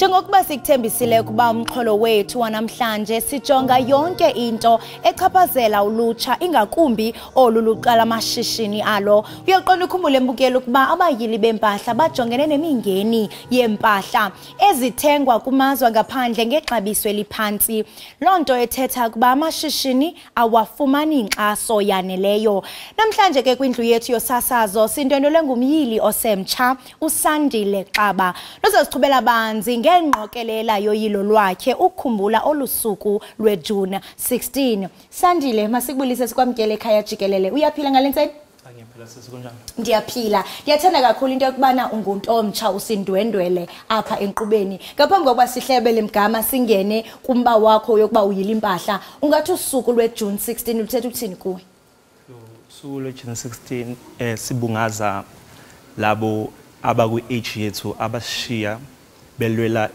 Njengokuba sikuthembisile ukuba umxholo wethu wanamhlanje sijonga yonke into echaphazela ulutsha, ingakumbi olu luqala amashishini alo. Uyaqonda ukhumbule mbukelo ukuba abayili bempahla bajongene nemingeni yempahla ezithengwa kumazwe ngaphandle ngexabiso eliphantsi. Loo nto ethetha ukuba amashishini awafumani inkxaso yaneleyo. Namhlanje ke kwindlu yethu yosasazo sindwendwelwe ngumyili osemtsha uSandile Xaba. Lozosichubela banzi ngengqokelela yoyilo lwakhe ukukhumbula olusuku lweJune 16. Sandile, masikubulise sikwamkele ekhaya jikelele. Uyaphila ngale ntseni? Ngiyaphila sisi, kunjani? Ndiyaphila. Ndiyathanda kakhulu into yokubana ungumntu omtsha usindwendwele apha enkqubeni. Ngaphambi kokuba sihlebele mgama singene kumba wakho yokuba uyila impahla, ungathi usuku lweJune 16 luthetha ukuthini kuwe? Usuku lweJune 16 sibungaza labo abakwi-age yethu abashiya belwela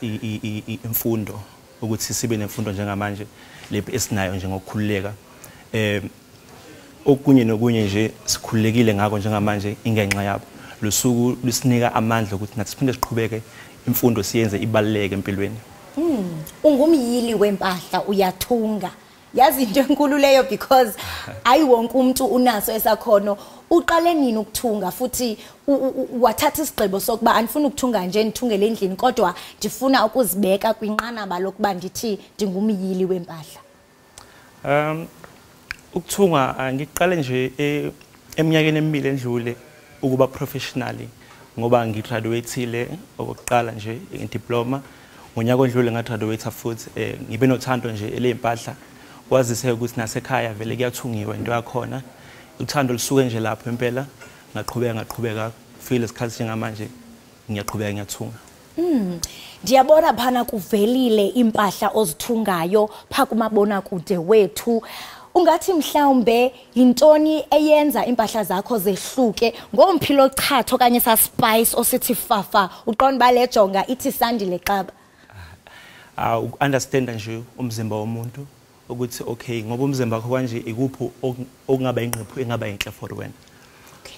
imfundo, ukuthi sibe nemfundo njengamanje lephi esinayo nje ngokukhululeka. Okunye nokunye nje sikhululekile ngako njengamanje ingenxa yabo. Lusuku lusinika amandla ukuthi nathi siphinde siqhubeke imfundo siyenze ibaluleke empilweni. Ungumyili wempahla, uyathunga. Yazi into enkulu leyo, because ayi wonke umuntu unaso esakhono. Uqale nini ukuthunga futhi wathatha isigqibo sokuba andifuni ukuthunga nje ndithungele endlini, kodwa ndifuna ukuzibeka kwinqanaba lokuba ndithi ndingumyili wempahla? Ukuthunga ngiqale nje eminyakeni emibili endlule ukuba professionally, ngoba ngigraduateile okokuqala nje ngediploma. Ngonyaka odlule ngagraduate futhi. Ngibe nothando nje elempahla, kwazise ukuthi nasekhaya vele kuyathungiwa into yakhona. Uthando lisuke nje lapho impela, ngaqhubeka kufike lesikhathi njengamanje ngiyaqhubeka ngiyathunga. Ndiyabona phana kuvelile impahla ozithungayo pha kumabonakude wethu. Ungathi mhlawumbe yintoni eyenza impahla zakho zehluke? Ngomphi lo chatho okanye sa spice osithi fafa uqonda uba le jonga ithi Sandile Xaba? Uku-understanda nje umzimba womuntu ukuthi okay, ngoba umzimba wakho kanje ikuphi okungaba ingqephu engaba inhle for wena.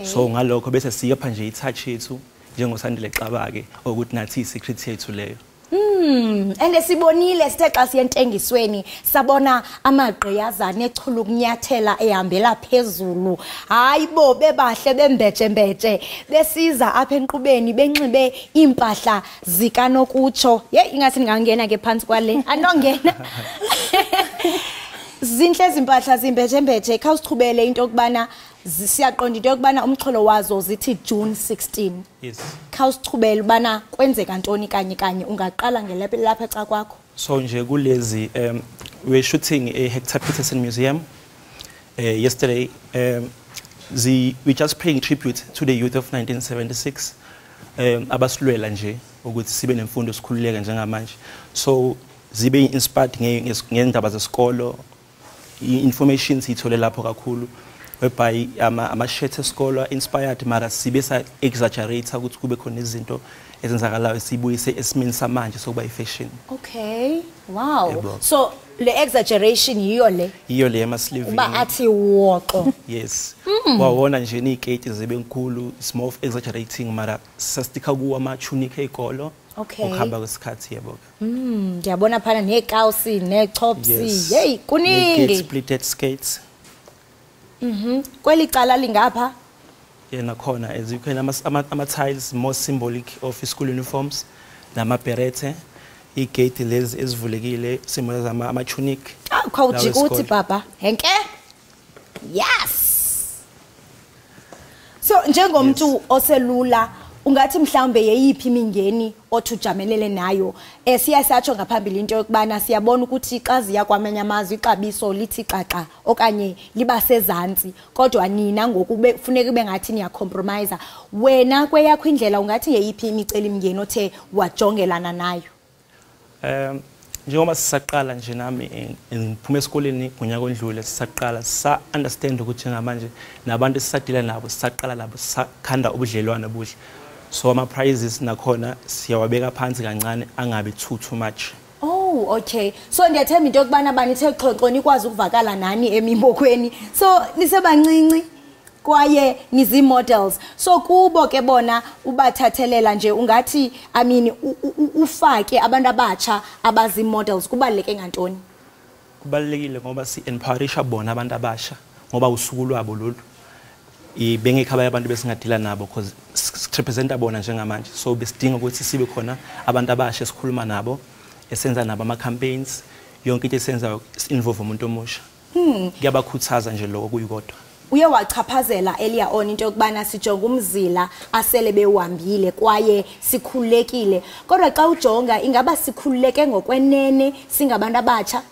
So ngalokho bese siyapha nje i-touch yethu njengoSandile Xaba ke, ukuthi nathi i-secret yethu leyo. And sibonile sithe xa siye entengisweni sabona amagqiyazana echula ukunyathela ehambela phezulu. Hayi bo, bebahle bembetshembetshe besiza apha enkqubeni benxibe iimpahla zikanokutsho. Yeyi, ingathi ndingangena ke phantsi kwale. Andongena. Zinhle ezi mpahla zimbetshembetshe. Khawusichubele into yokubana siyaqonda into yokubana umxholo wazo zithi June 16. Yes. Khawusichubele ubana kwenzeka ntoni kanye kanye, ungaqala ngelapha lapha eca kwakho. So nje kulezi, we're shooting a Hector Peterson Museum yesterday. We just paying tribute to the youth of 1976, abasilwela nje ukuthi sibe nemfundo sikhululeke njengamanje. So zibe inspired ngendaba zesikolo, i-information siyithole lapho kakhulu, whereby ama-shirt esikolo inspired, mara sibe sa exaggerate ukuthi kube khona izinto ezenzakalayo sibuyise esimeni samanje sokuba i-fashion. Okay, wow. Yebo. So le exaggeration yiyo le? Yiyo le ema-sleeve. Uba athi woqo. Yes. Wawona nje ney'keti zibe nkulu, it's more of exaggerating, mara sastika kuwo ama-tunic ey'kolo. Ukuhamba kwesikhathi, yebo. Ndiyabona phana neekawusi, neechopsi. Yes. Hey, kuningi. Nee-skirts, pleated skirts. Kweli cala lingapha? Yena khona, as you can, ama-tiles more symbolic of school uniforms, nama-berete, i-gate lezi ezivulekile, symbolize ama-tunic. Khawujika Lawa uthi esikole. Baba, henke? Yes. So njengomuntu oselula, ungathi mhlawumbe yeyiphi imingeni othi ujamelele nayo? Siya satsho ngaphambili into yokubana siyabona ukuthi xa ziya kwamanye amazwe ixabiso lithi xaxa okanye liba sezantsi, kodwa nina ngoku funeka ube ngathi niyacompromise. Wena kweyakho indlela ungathi yeyiphi imicelimngeni othe wajongelana nayo? Njengoba sisaqala nje nami, ngiphuma esikoleni ngonyaka ondlule, sisaqala sisa understand ukuthi njengamanje nabantu esisadila nabo sisaqala nabo sisakhanda ubudlelwano obuhle. So ama prices nakhona siyawabeka phansi kancane, angabi too much. Oh, okay. So ndiyathemba into yokubana banithe xhoxo nikwazi ukuvakala nani emibokweni. So nisebancinci. Kwaye nizi-models, so kubo ke bona ubathathelela nje ungathi, I mean, ufake abantu abatsha abazi-models, kubaluleke ngantoni? Kubalulekile ngoba si-empowerisha bona abantu abasha, ngoba usuku lwabo lolu. Bengekho abanye abantu besingadila nabo because sirepresenta bona njengamanje, so besidinga ukuthi sibe khona abantu abasha esikhuluma nabo, esenza nabo ama-campaigns, yonke into esenzayo involve umuntu omusha. Kuyabakhuthaza nje lokho kuyikodwa. Uye wachaphazela earlier on into yokubana sijonga umzila asele bewuhambile kwaye sikhululekile, kodwa xa ujonga, ingaba sikhululeke ngokwenene singabantu abatsha?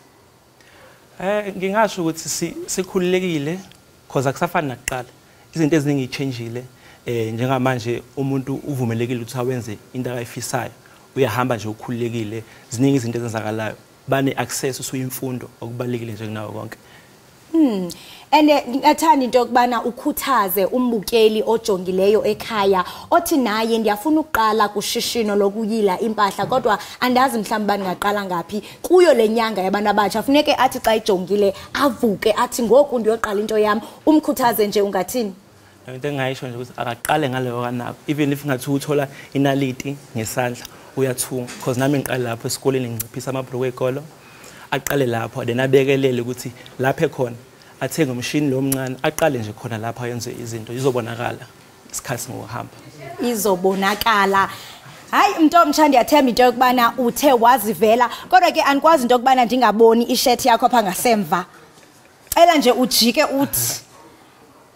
Ngingasho ukuthi sikhululekile because akusafani nakuqala. Izinto eziningi ichangeile. Njengamanje umuntu uvumelekile ukuthi awenze into akayifisayo. Uyahamba nje ukhululekile. Ziningi izinto ezenzakalayo. Bane access usuyimfundo, okubalekile nje kunawo konke. And ngingathanda into yokubana ukhuthaze umbukeli ojongileyo ekhaya othi naye ndiyafuna ukuqala kushishino lokuyila impahla, kodwa andazi mhlawumbi uba ndingaqala ngaphi. Kuyo le nyanga yabantu abatsha funeke athi xa ijongile avuke athi ngoku ndiyoqala into yam. Umkhuthaze nje, ungathini? Into engingayisho nje ukuthi akaqale ngaleyo kanako, even if ngathi uthola inaliti ngesandla uyathunga, because nami ngiqale lapho esikoleni nginciphisa amabhruku ey'kolo. Aqale lapho, then abekelele ukuthi lapho ekhona athenge umshini lo omncane, aqale nje khona lapho, ayenze izinto, izobonakala isikhathi ngokuhamba. Izobonakala. Hayi, mntu omtsha, ndiyathemba into yokubana uthe wazivela, kodwa ke andikwazi into yokubana ndingaboni ishethi yakho apha ngasemva. Cela nje ujike uthi,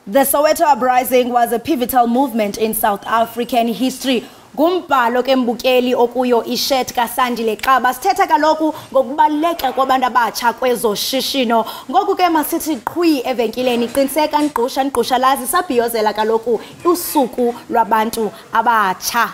"The Soweto Uprising was a pivotal movement in South African history." Ngumbhalo ke, mbukeli, okuyo ishirt kaSandile Xaba. Sithetha kaloku ngokubaluleka kwabantu abatsha kwezoshishino. Ngoku ke masithi qhwi evenkileni. Qiniseka nigqusha nigqushalazi, sabhiyozela kaloku usuku lwabantu abatsha.